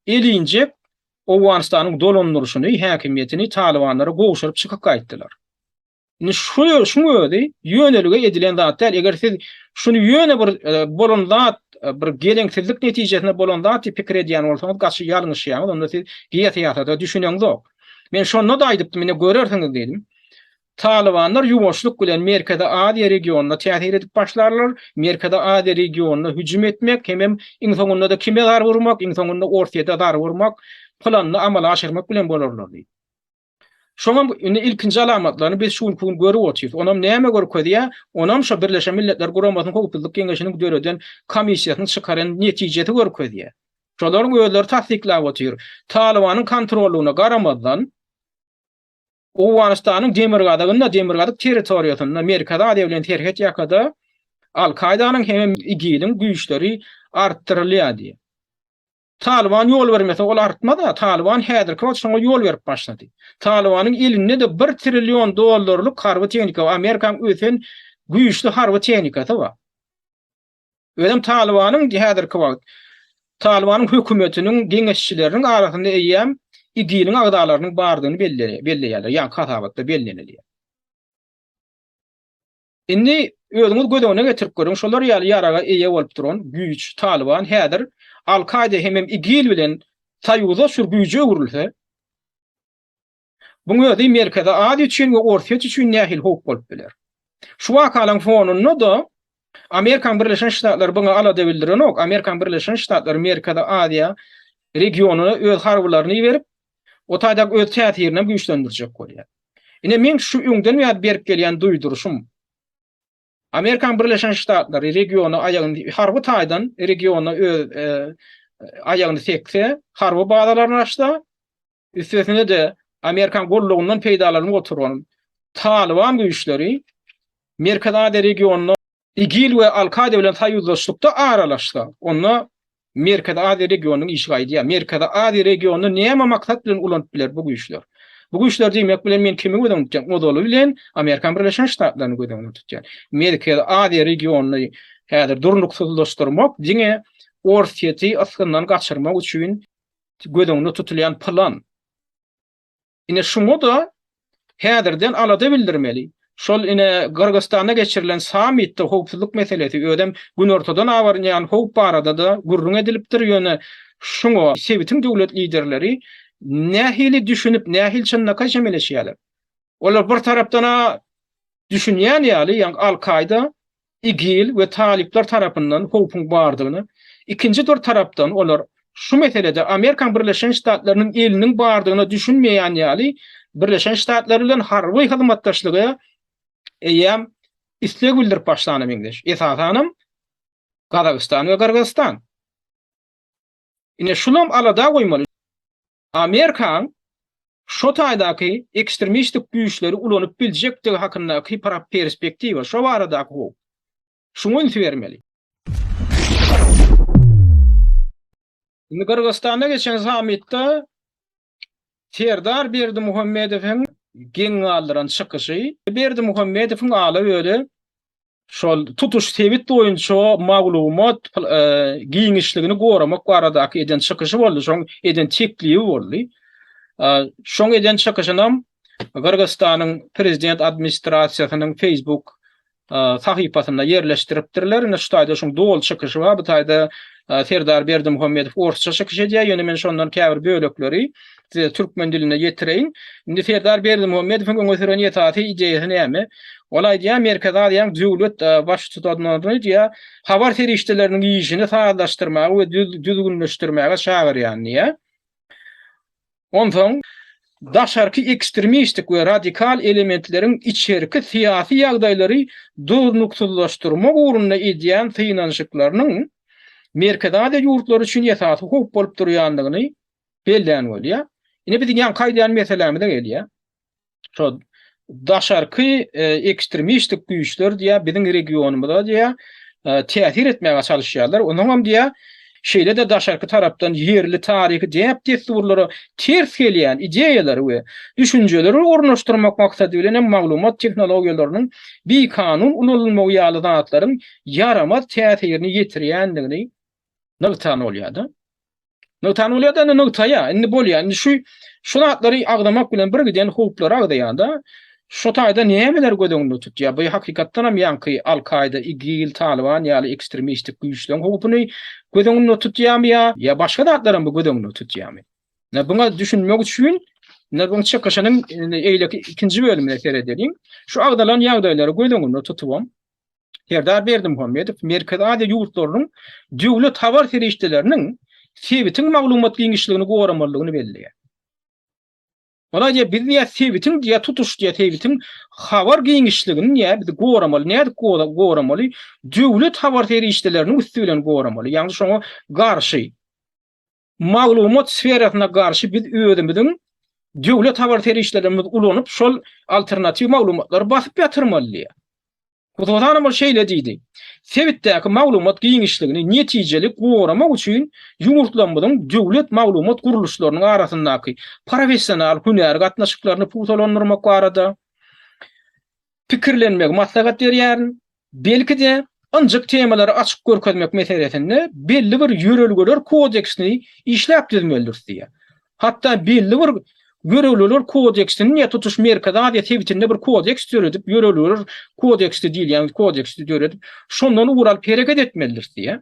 elinjek Owganystanyň dolandyryşyny, häkimiýetini talybanlara gowşuryp çykyp gaýtdylar. Indi şu şuň özi ýönelige edilen zat däl. Eger siz şuny ýöne bir bolan zat, bir geleňsizlik netijesinde bolan zat diýip pikir edýän bolsaňyz, gaty ýalňyşýaňyz. Onda siz geosyýasata düşüneňzok. Men şonda-da aýdypdym, ine görersiňiz diýdim. Talybanlar ýuwaşlyk bilen Merkezi Aziýa regionyna täsir edip başlarlar. Merkezi Aziýa regionyna hüjüm etmek hemem iň soňunda-da kime zarba urmak, iň soňunda Orsýete zarba urmak planyny amala aşyrmak bilen bolarlar diýip. Şoňam indi ilkinji alamatlaryny biz şu günki gün görüp otyrys. Onam näme görkezýär? Onam şo Birleşen Milletler Guramasynyň Howpsuzlyk Geňeşiniň döreden komissiýasynyň çykaran netijesi görkezýär. Şolaryň özleri tassyklap otyr. Talybanyň kontrollygyna garamazdan, Owganystanyň demirgazygynda, demirgazyk territoriýasynda, Merkezi Aziýa bilen serhet ýakada Al-Kaýdanyň hemem IGIL-iň güýçleri artdyrylýar diýýär. Talyban ýol bermese ol artmaz-a. Talyban häzirki wagt şoňa ýol berip başlady. Talybanyň elinde-de bir trillion dollarlyk harby tehnika bar. Amerikanyň ösen güýçli harby tehnikasy bar. Özem Talybanyň häzirki wagt Talybanyň hökümetiniň geňeşçileriniň arasynda eýýäm IGIL-iň agzalarynyň bardygyny belleýärler. Ýaňky hasabatda bellenilýär. Indi özüňiz göz öňüne getirip görüň, şolar ýaly ýaraga eýe bolup duran güýç Talyban häzir Al-Kaýda hemem IGIL bilen soýuza şur güýje öwrülse, buň özi Merkezi Aziýa üçin we Orsýet üçin nähili howp bolup biler? Şu wakalaryň fonunda-da Amerikanyň Birleşen Ştatlary buňa alada bildirenok. Amerikanyň Birleşen Ştatlary Merkezi Aziýa regionyna öz harbylaryny iberip, o taýdaky öz täsirinem güýçlendirjek bolýar. Ine meň şu öňden bäri berip gelýän duýduryşym. Amerikanyň Birleşen Ştatlary regiona aýagyny harby taýdan regiona öz aýagyny sekse, harby bazalaryny açsa, üstesine-de Amerikan gollugyndan peýdalanyp oturan Talyban güýçleri Merkezi Aziýa regionyna IGIL we Al-Kaýda bilen soýuzdaşlykda aralaşsa, onda Merkezi Aziýa regionynyň işi gaýdýar. Merkezi Aziýa regionyny näme maksat bilen ulanyp biler bu güýçler? Bu güýçler diýmek bilen men kimi göz öňünde tutýan? Ozaly bilen Amerikan Birleşen Ştatlaryny göz öňünde tutýan. Merkezi Aziýa regionyny häzir durnuksyzlaşdyrmak diňe Orsýeti ysgyndan gaçyrmak üçin göz öňünde tutulýan plan. Ine şuňa-da häzirden alada bildirmeli. Şol ine Gyrgyzystanda geçirilen sammitde howpsuzlyk meselesi, özem günortadan abanýan howp barada-da gürrüň edilipdir, ýöne şuňa sebitiň döwlet liderleri nähili düşünip, nähili çynlakaý çemeleşýärler? Olar bir tarapdan-a düşünýän ýaly, ýagny Al-Kaýda, IGIL we talyplar tarapyndan howpuň bardygyny, ikinji bir tarapdan olar şu meselede Amerikan Birleşen Ştatlarynyň eliniň bardygyna düşünmeýän ýaly, Birleşen Ştatlar bilen harby hyzmatdaşlyga eýýäm isleg bildirip başlana meňzeş. Esasanam Gazagystan we Gyrgyzystan. Ine şunam alada goýmaly. Amerikaň şo taýdaky ekstremistik güýçleri ulanyp biljekdigi hakyndaky perspektiwa, şo baradaky howp. Şuňa üns bermeli. Indi Gyrgyzystanda geçen sammitde Serdar Berdimuhamedowyň geň galdyran çykyşy, Berdimuhamedowyň ala-böle şol tutuş sebit boýunça maglumat giňişligini goramak baradaky eden çykyşy boldy, şoň eden teklibi boldy. Şoň eden çykyşynam Gyrgyzystanyň prezident administrasiýasynyň Facebook sahypasynda ýerleşdiripdirler. Indi şu taýda şoň doly çykyşy bar. Bu taýda Serdar Berdimuhamedow orsça çykyş edýär, ýöne men şondan käbir bölekleri size türkmen dilinde ýetireýin. Indi Serdar Berdimuhamedowyň öňe süren esasy ideýasy näme? Ol aýdýar, Merkezi Aziýanyň döwlet baştutanlaryny diýýär, habar serişdeleriniň işini sazlaşdyrmaga we düzgünleşdirmäge çagyrýan diýýär. Onsoň daşarky ekstremistik we radikal elementleriň içerki syýasy ýagdaýlary durnuksyzlaşdyrmak ugrunda edýän synanyşyklarynyň Merkezi Aziýa ýurtlary üçin esasy howp bolup durýandygyny bellän bolýar. Ine biziň ýaňky aýdýan meselämize gelýär. Şo daşarky ekstremistik güýçler diýýär, biziň regionymyza diýýär, täsir etmäge çalyşýarlar. Onuňam diýýär, şeýle-de daşarky tarapdan ýerli taryhy däp-dessurlara ters gelýän ideýalary we düşünjeleri ornaşdyrmak maksady bilen hem maglumat tehnologiýalarynyň bikanun ulanylmagy ýaly zatlaryň ýaramaz täsirini ýetirýändigini nygtan bolýar-da. Nygtan bolýar-da, indi nygtaýar. Indi bolýar. Indi şu şu zatlary agzamak bilen bir giden howplary agzaýar-da. Şu taýda nämeleri göz öňünde tutýar? Bu hakykatdan hem ýaňky Al-Kaýda, IGIL, Talyban ýaly ekstremistik güýçleň howpuny göz öňünde tutýarmy ýa ýa başga zatlaram bu göz öňünde tutýarmy? Ine buňa düşünmek üçin ine buň çykyşynyň eýleki ikinji bölümine seredeliň. Şu agzalan ýagdaýlary göz öňünde tutubam Serdar Berdimuhamedow Merkezi Aziýa ýurtlarynyň döwlet habar serişdeleriniň sebitiň maglumat giňişligini goramalydygyny belleýär. Ol aýdýar, biz diýýär, sebitiň diýýär, tutuş diýýär, sebitiň habar giňişligini diýýär, biz goramaly. Nädip goramaly? Döwlet habar serişdeleriniň üsti bilen goramaly. Ýagny şoňa garşy maglumat sferasyna garşy biz özümiziň döwlet habar serişdelerimizi ulanyp, şol alternatiw maglumatlary basyp ýatyrmaly diýýär. Hususanam ol şeýle diýdi, Sebitdäki maglumat giňişligini netijeli goramak üçin ýurtlarymyzyň döwlet maglumat gurluşlarynyň arasyndaky professional hünär gatnaşyklaryny pugtalandyrmak barada pikirlenmegi maslahat berýärin. Belki-de, ynjyk temalary açyp görkezmek meselesinde belli bir ýörelgeler kodeksini işläp düzmelidiris diýýär. Hatda belli bir ýörelgeler kodeksini ýa tutuş Merkezi Aziýa sebitinde bir kodeks döredip, ýörelgeler kodeksi diýilýän kodeksi döredip, şondan ugur alyp hereket etmelidiris diýýär.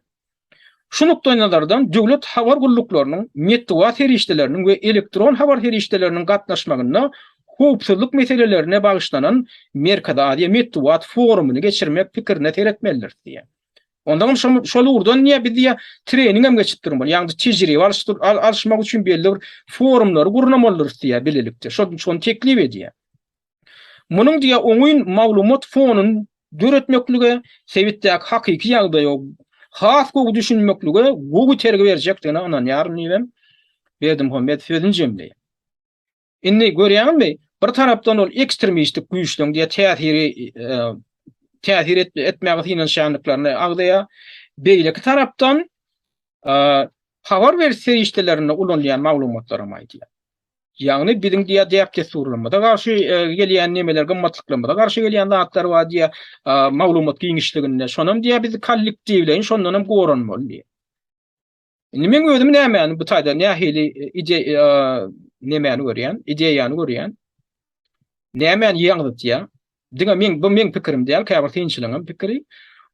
Şu nukdaýnazardan döwlet habar gulluklarynyň, metbugat serişdeleriniň we elektron habar serişdeleriniň gatnaşmagynda howpsuzlyk meselelerine bagyşlanan Merkezi Aziýa metbugat forumyny geçirmek pikirine seretmelidiris diýýär. Ondanam şol şol ugurdan diýýär, biz diýýär, trening hem geçip durmaly. Ýagny tejribe alyşmak üçin belli bir forumlary gurnamalydyrys diýýär bilelikde. Şol şony teklip edýär. Munuň diýýär, oňyn maglumat fonuny. döretmeklige, sebitdäki hakyky ýagdaýa has gowy düşünmeklige gowy itergi berjekdigine ynanýaryn diýibem Berdimuhamedow sözüni jemleýär. Indi görýäňizmi, bir tarapdan ol ekstremistik güýçleň diýä täsiri täsir etmäge synanyşýandyklaryny agzaýar. Beýleki tarapdan habar beriş serişdelerinde ulanylýan maglumatlaram aýdýar. Ýagny biziň diýä däp-dessurlarymyza garşy gelýän nemeler, gymmatlyklarymyza garşy gelýän zatlar bar diýä maglumat giňişliginde. Şonam diýä biz kollektiwleýin şondanam goranmaly diýä. Indi men özüm nämäni bu taýda nähili ide nemäni görýän, ideýany görýän. Nämäni ýaňzytýar? Diňe men bu meň pikirim däl, käbir synçylaryň hem pikiri.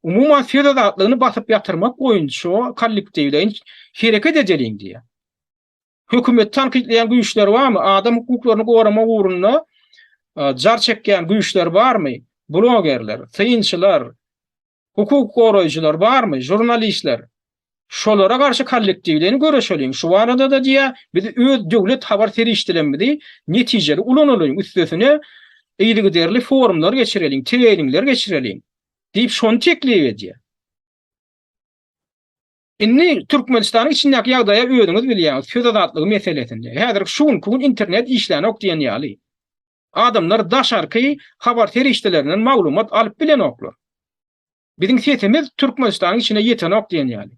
Umuman söz azatlygyny basyp ýatyrmak boýunça kollektiwleýin hereket edeliň diýýär. Hökümeti tankytlaýan güýçler barmy? Adam hukuklaryny goramak ugrunda jar çekýän güýçler barmy? Blogerler, synçylar, Hukuk goraýjylar barmy? Žurnalistler. Şolara garşy kollektiwleýin göreşeliň. Şu barada-da diýýär, biz öz döwlet habar serişdelerimizi netijeli ulanalyň, üstesine yzygiderli forumlar geçireliň, treningler geçireliň diýip şony teklip edýär. Indi Türkmenistanyň içindäki ýagdaýa özüňiz bilýäňiz, söz azatlygy meselesinde. Häzir şu günki gün internet işlänok diýen ýaly. Adamlar daşarky habar serişdelerinden maglumat alyp bilenoklar. Biziň sesimiz Türkmenistanyň içine ýetenok diýen ýaly.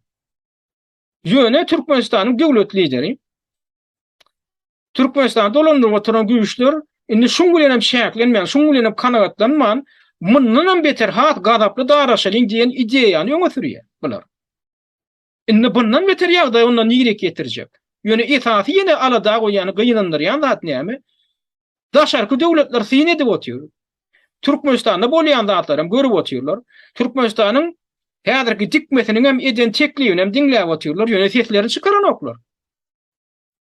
Ýöne Türkmenistanyň döwlet lideri Türkmenistany dolandyryp oturan güýçler indi şuň bilen hem çäklenmän, şuň bilen hem kanagatlanman, mundan hem beter has gazaply daraşalyň diýen ideýany öňe sürýär bular. Indi bundan beter ýagdaý onda nirek ýetirjek? Ýöne esasy ýene alada goýýan, gynandyrýan zat näme? Daşarky döwletler syn edip otyr. Türkmenistanda bolýan zatlary hem görüp otyrlar. Türkmenistanyň häzirki dikmesiniň hem eden teklibini hem diňläp otyrlar, ýöne seslerini çykaranoklar.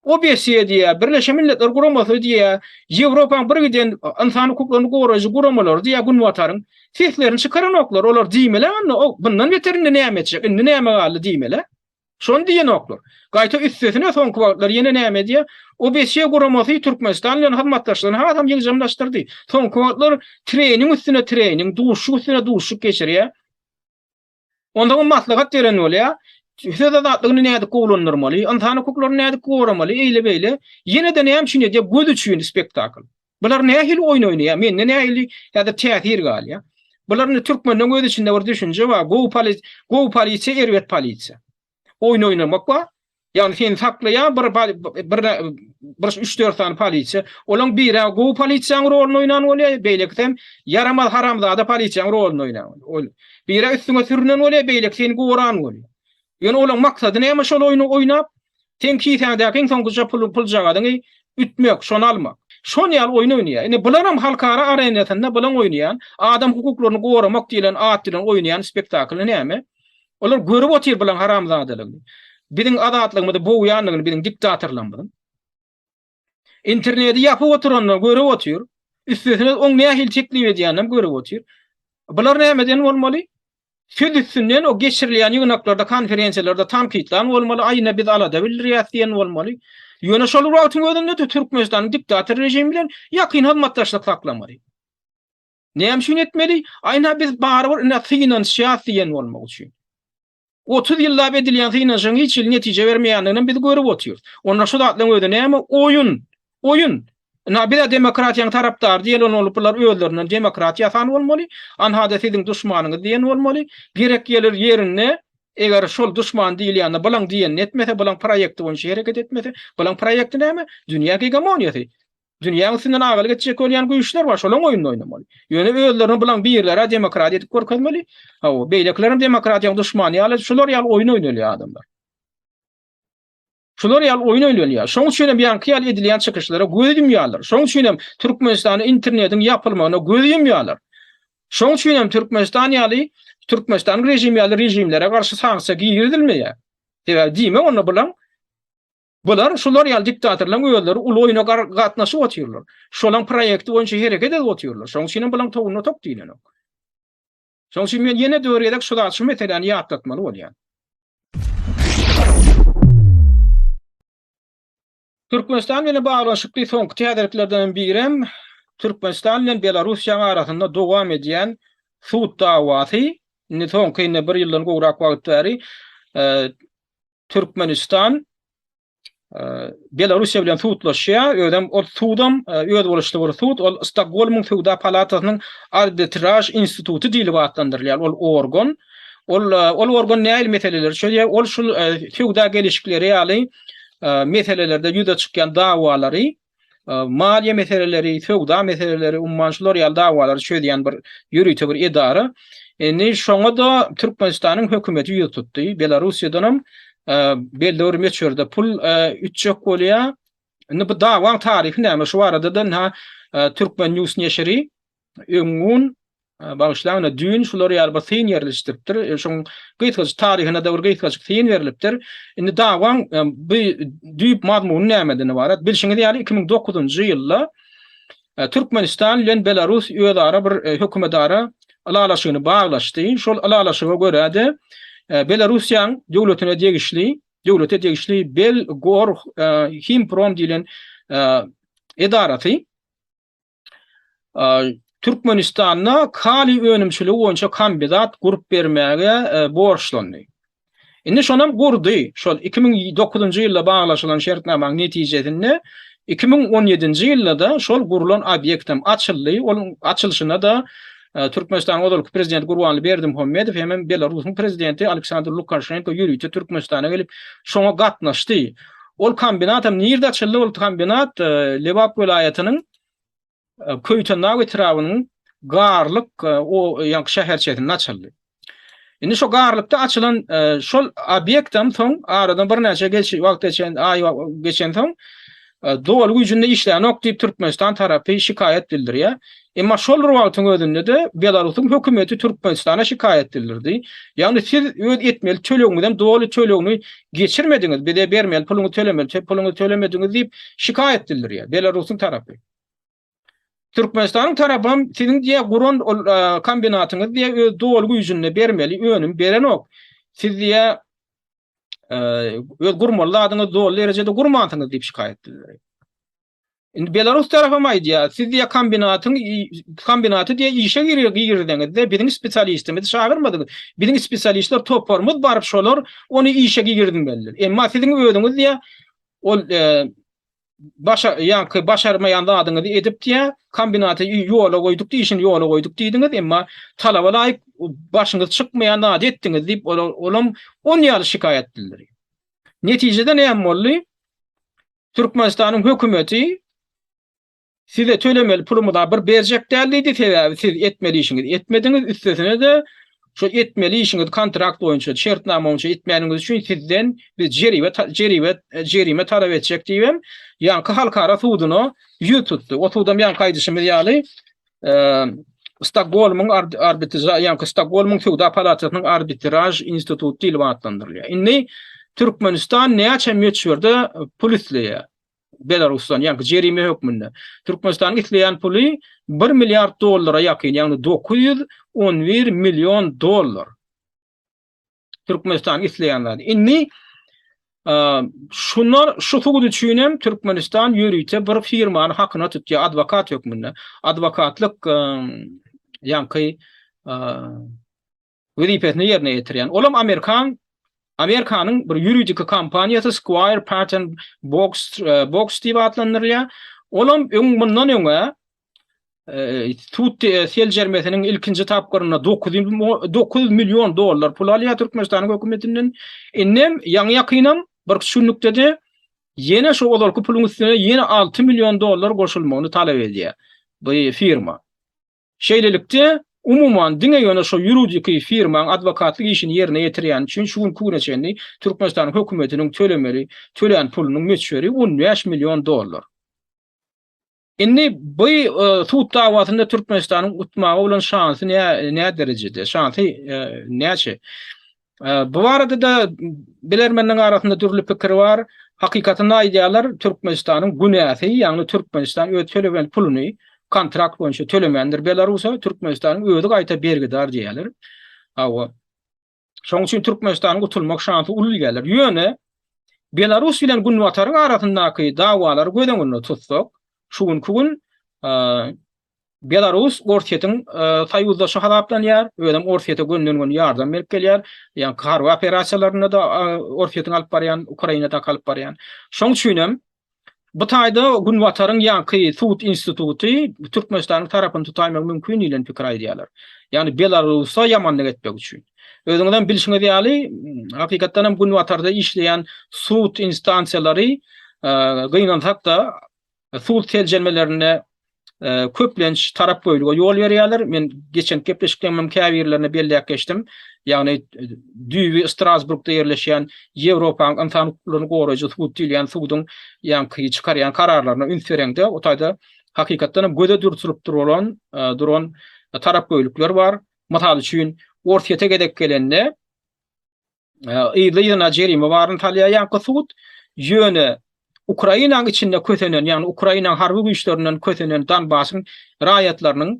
OBSE diýýär, Birleşen Milletler Guramasy diýýär, Ýewropaň bir giden ynsan hukuklaryny goraýjy guramalary diýýär Günbataryň. Seslerini çykaranoklar. Olar diýmeli onda, o bundan beter indi näme etjek, indi näme galdy diýmeli. Şony diýenoklar. Gaýta üstesine soňky wagtlar ýene näme edýär? OBSE guramasy Türkmenistan bilen hyzmatdaşlygyny hasam ýygjamlaşdyrdy. Soňky wagtlar trening üstüne trening, duşuşyk üstüne duşuşyk geçirýär. Onsoňam maslahat beren bolýar. Söz azatlygyny nädip gowulandyrmaly, ynsan hukuklaryny nädip goramaly, eýle-beýle. Ýene-de näme üçin edýär? Göz üçin spektakl. Bular nähili oýun oýnaýar? Mende nähili häzir täsir galýar? Bular indi türkmenleň öz içinde bir düşünje bar. Gowy poli, gowy polisiýa, erbet polisiýa. Oýun oýnamak bar. Ýagny seni saklaýan bir bir bir üç-dört sany polisiýa. Olaň biri gowy polisiýanyň roluny oýnan bolýar, beýlekisi hem ýaramaz haramzada polisiýanyň roluny oýnan bolýar. Biri üstüňe sürünen bolýar, beýleki seni goran bolýar. Ýöne olaň maksady näme şol oýny oýnap, seň kisäňdäki iň soňkuja pul puljagazyňy ütmek, şony almak. Şon ýaly oýun oýnaýar. Indi bularam halkara arenasynda bulaň oýnaýan, adam hukuklaryny goramak diýlen at bilen oýnaýan spektakly näme? Olar görüp otyr bulaň haramzadalygyny. Biziň azatlygymyzy bogýandygyny biziň diktatorlarymyzyň. Interneti ýapyp oturanyny görüp otyr. Üstesine oň nähili teklip edýänini hem görüp otyr. Bular nämeden bolmaly? Söz üstünden o geçirilýän ýygnaklarda, konferensiýalarda tankytlan bolmaly, aý ine biz alada bildirýäs diýen bolmaly. Ýöne şol bir wagtyň özünde-de Türkmenistanyň diktator režimi bilen ýakyn hyzmatdaşlyk saklamaly. Näme üçin etmeli? Aý ine biz barybir ine synanyşýas diýen bolmak üçin. 30 ýyllap edilýän synanyşygyň hiç hili netije bermeýändigini biz görüp otyrys. Onda şu zatlaryň özi näme? Oýun. Oýun. Ynha biz-ä demokratiýanyň tarapdary diýen bolup bular özlerinden demokratiýa ýasan bolmaly. Anha-da siziň duşmanyňyz diýen bolmaly. Gerek gelir ýerinde eger şol duşman diýilýände bulaň diýenini etmese, bulaň proýekti boýunça hereket etmese, bulaň proýekti näme? Dünýä gegemoniýasy. Dünýäň üstünden agalyk etjek bolýan güýçler bar, şolaň oýnuny oýnamaly. Ýöne özlerini bulaň birleri-ä demokrat edip görkezmeli. Hawa, beýlekilerem demokratiýaň duşmany ýaly, şular ýaly oýun oýnalýar adamlar. Şular ýaly oýun oýnalýar. Şoň üçin hem ýaňky ýaly edilýän çykyşlara göz ýumýarlar. Şoň üçin hem Türkmenistanda internetiň ýapylmagyna göz ýumýarlar. Şoň üçin hem Türkmenistan ýaly, Türkmenistanyň režimi ýaly režimlere garşy sanksiýa girizilmeýär. Sebäbi diýmek onda bulaň Bular şular ýaly diktatorlaryň özleri uly oýuna gatnaşyp otyrlar. Şolaň proýekti boýunça hereket edip otyrlar. Şoň üçin hem bulaň towuna tok diýlenok. Şoň üçin men ýene dört gezek şu zat şu meseläni ýatlatmaly bolýan. Türkmenistan bilen baglanyşykly soňky täzeliklerden birem Türkmenistan bilen Belarussiýanyň arasynda dowam edýän. sud dawasy indi soňky indi bir ýyldan gowrak wagt bäri Türkmenistan Belarussiýa bilen sudlaşýar. Özem ol sudam özboluşly bir sud. Ol Stokgolmyň söwda palatasynyň arbitraž instituty diýlip atlandyrylýar ol organ. Ol ol organ nähili meseleleri çözýär? Ol şul söwda gelişikleri ýaly meselelerde ýüze çykýan dawalary maliýe meseleleri, söwda meseleleri, umuman şular ýaly dawalary çözýän bir ýörite bir edara. Indi şoňa-da Türkmenistanyň hökümeti ýüz tutdy. Belarussiýadanam belli bir möçberde pul ütjek bolýar. Indi bu dawaň taryhy näme? Şu barada-da ynha Türkmen News neşiri öňňun bagyşlaň ine düýn şular ýaly bir syn ýerleşdiripdir. Şoň gysgajyk taryhyna-da bir gysgajyk syn berlipdir. Indi dawaň bu düýp mazmuny nämeden ybarat? Bilşiňiz ýaly 2009-njy ýylda Türkmenistan bilen Belarus özara bir hökümetara ylalaşygyny baglaşdy. Şol ylalaşyga görä-de Belarussiýanyň döwletine degişli döwlete degişli Belgor Himprom diýlen edarasy Türkmenistanda kaliý önümçiligi boýunça kombinat gurup bermäge borçlandy. Indi şonam gurdy. Şol 2009-njy ýylda baglaşylan şertnamanyň netijesinde 2017-nji ýylda-da şol gurlan obýektem açyldy. Onuň açylyşyna-da Türkmenistanyň ozalky prezidenti Gurbanguly Berdimuhamedow hemem Belarusyň prezidenti Aleksandr Lukaşenko ýörite Türkmenistana gelip, şoňa gatnaşdy. Ol kombinatam nirde açyldy? Ol kombinat Lebap welaýatynyň Köýtendag etrabynyň Garlyk o ýaňky şäherçesinde açyldy. Indi şo Garlykda açylan şol obýektem soň aradan birnäçe geç wagt geçen aý geçensoň doly güýjünde işlänok diýip Türkmenistan tarapy şikaýat bildirýär. Emma şol bir wagtyň özünde-de Belarusyň hökümeti Türkmenistana şikaýat bildirdi. Ýagny siz öz etmeli tölegiňizem doly tölegini geçirmediňiz, bize bermeli puluňyzy tölemeli puluňyzy tölemediňiz diýip şikaýat bildirýär Belarusyň tarapy. Türkmenistanyň tarapam siziň diýýär guran ol kombinatyňyz diýýär öz doly güýjünde bermeli önüm berenok. Siz diýýär öz gurmaly zadyňyzy doly derejede gurmansyňyz diýip şikaýat bildirýär. Indi Belarus tarapam aýdýar, siz diýýär kombinatyň kombinaty diýýär işe girizdeňizde biziň spesialistimizi çagyrmadyňyz. Biziň spesialistler toparymyz baryp şolar ony işe girizmelidir. Emma siziň özüňiz diýýär ol e, başa ýaňky başarmaýan zadyňyzy edip diýýär kombinaty ýola goýduk işini ýola goýduk diýdiňiz, emma talaba laýyk başyňyz çykmaýan zady etdiňiz diýip olam on ýaly şikaýat bildirýär. Netijede näme boldy? Türkmenistanyň hökümeti size tölemeli pulumyza bir berjek däl diýdi, sebäbi siz etmeli işiňizi etmediňiz, üstesine-de şu etmeli işiňizi kontrakt boýunça, şertnama boýunça etmäniňiz üçin sizden biz jeribe jeribe jerime talap etjek diýibem, ýaňky halkara suduna ýüz tutdy. O sudam ýaňky aýdyşymyz ýaly, Stokgolmyň arbitraž, ýaňky Stokgolmyň söwda palatasynyň arbitraž instituty diýlip atlandyrylýar. Indi Türkmenistan näçe möçberde pul isleýär Belarusdan, ýaňky jerime hökmünde. Türkmenistanyň isleýän puly 1 milliard dollara ýakyn, ýagny 911 million dollar. Türkmenistan isleýän zady. Indi şunlar şu sud üçin hem Türkmenistan ýörite bir firmany hakyna tutýar adwokat hökmünde. Adwokatlyk ýaňky wezipesini ýerine ýetirýän. Olam Amerikan Amerikanyň bir ýuridiki kompaniýasy Squire Patton Box Box diýip atlandyrylýar. Olam öň mundan öňe Sud seljermesiniň ilkinji tapgyrynda 9 million dollar pul alýar Türkmenistanyň hökümetinden. Indem ýaňy-ýakynam bir günlükde-de ýene şu ozalky puluň üstüne ýene 6 million dollar goşulmagyny talap edýär bu firma. Şeýlelikde, umuman diňe ýöne şu ýuridiki firmaň adwokatlyk işini ýerine ýetirýäni üçin şu günki güne çenli Türkmenistanyň hökümetiniň tölemeli tölän pulunyň möçberi 15 million dollar. Indi bu sud dawasynda Türkmenistanyň utmaga bolan şansy nä derejede? Şansy näçe? Bu barada-da bilermenleriň arasynda dürli pikir bar. Hakykatynda aýdýarlar, Türkmenistanyň günäsi, ýagny Türkmenistan öz tölemeli puluny kontrakt boýunça tölemändir Belarusa, Türkmenistanyň özi gaýta bergidar diýýärler. Hawa. Şonuň üçin Türkmenistanyň utulmak şansy uly diýýärler. Ýöne Belarus bilen Günbataryň arasyndaky dawalary göz öňünde tutsak, şu günki gün. Belarus Orsýetiň soýuzdaşy hasaplanýar, özem Orsýete gönden-göni ýardam berip gelýär. Ýagny harby operasiýalarynda-da Orsýetiň alyp barýan, Ukrainadaky alyp barýan. Şoň üçin hem bu taýda Günbataryň ýaňky sud instituty Türkmenistanyň tarapyny tutaýmagy mümkin diýlen pikir aýdýarlar. Ýagny Belarusa ýamanlyk etmek üçin. Özüňiz hem bilşiňiz ýaly, hakykatdan hem Günbatarda işleýän sud instansiýalary gynansak-da Sud seljermelerinde köplenç tarapgöýlüge ýol berýärler. Men geçen gepleşiklerimiň käbirlerinde belläp geçdim. Ýagny düýbi Strasburgda ýerleşýän Ýewropanyň ynsan hukuklaryny goraýjy sud diýilýän suduň ýaňky çykarýan kararlaryna üns bereňde, o taýda hakykatdan hem göze dürtülip duran duran tarapgöýlükler bar. Mysal üçin, Orsýete gezek gelende yzly-yzyna jerime baryny salýar ýaňky sud. Ýöne Ukrainanyň içinde kösenen, ýagny Ukrainanyň harby güýçlerinden kösenen Donbasyň raýatlarynyň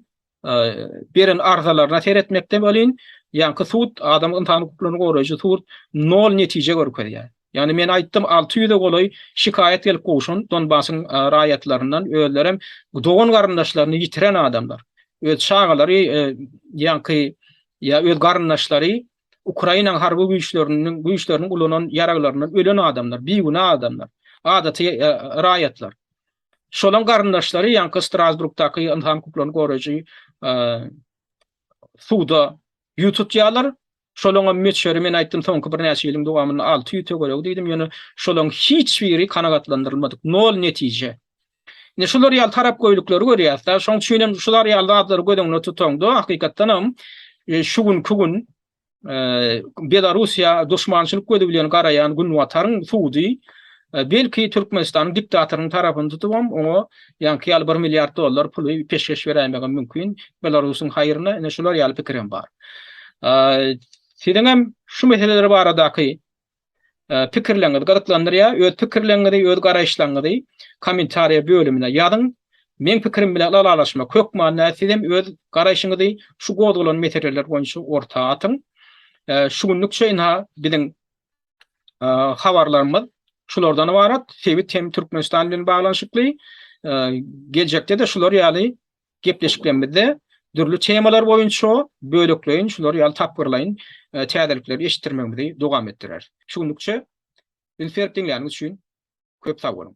beren arzalaryna seretmekde welin, ýaňky sud, adam ynsan hukuklaryny goraýjy sud nol netije görkezýär. Ýagny men aýtdym, 600-e golaý şikaýat gelip gowşan Donbasyň raýatlaryndan, özlerem dogan-garyndaşlaryny ýitiren adamlar. Öz çagalary, ýaňky ýa öz garyndaşlary Ukrainanyň harby güýçleriniň güýçleriniň ulanan ýaraglaryndan ölen adamlar, bigünä adamlar, adaty raýatlar. Şolaň garyndaşlary ýaňky Strasburgdaky ynsan hukuklaryny goraýjy suda ýüz tutýarlar. Şolaňam möçberi men aýtdym soňky birnäçe ýylyň dowamynda 600 töweregi diýdim, ýöne şolaň hiç biri kanagatlandyrylmadyk, nol netije. Indi şular ýaly tarapgöýlükleri görýäs-de, şoň üçin hem şular ýaly zatlary göz öňünde tutaňda, hakykatdan hem şu günki gün Belarussiýa duşmançylyk gözi bilen garaýan Günbataryň sudy belki Türkmenistanyň diktatorynyň tarapyny tutubam oňa ýaňky ýaly bir milliard dollar puly peşgeş beräýmegem mümkin Belarusyň haýryna, ine şular ýaly pikirem bar. Siziň hem şu meseleler baradaky Pikirleriňiz gyzyklandyrýar. Öz pikirleriňizi, öz garaýyşlaryňyzy kommentariýa bölümine ýazyň. Meň pikirim bilen ylalaşmak hökman däl, siz hem öz garaýşyňyzy şu gozgalan meseleler boýunça orta atyň. Şu günlükçe ynha biziň habarlarymyz şulardan ybarat. Sebit hem Türkmenistan bilen baglanyşykly. Geljekde-de şular ýaly Gepleşiklerimizde dürli temalar boýunça bölekleýin şular ýaly tapgyrlaýyn täzelikleri eşitdirmegimizi dowam etdireris. Şu günlükçe üns berip diňläniňiz üçin köp sag boluň.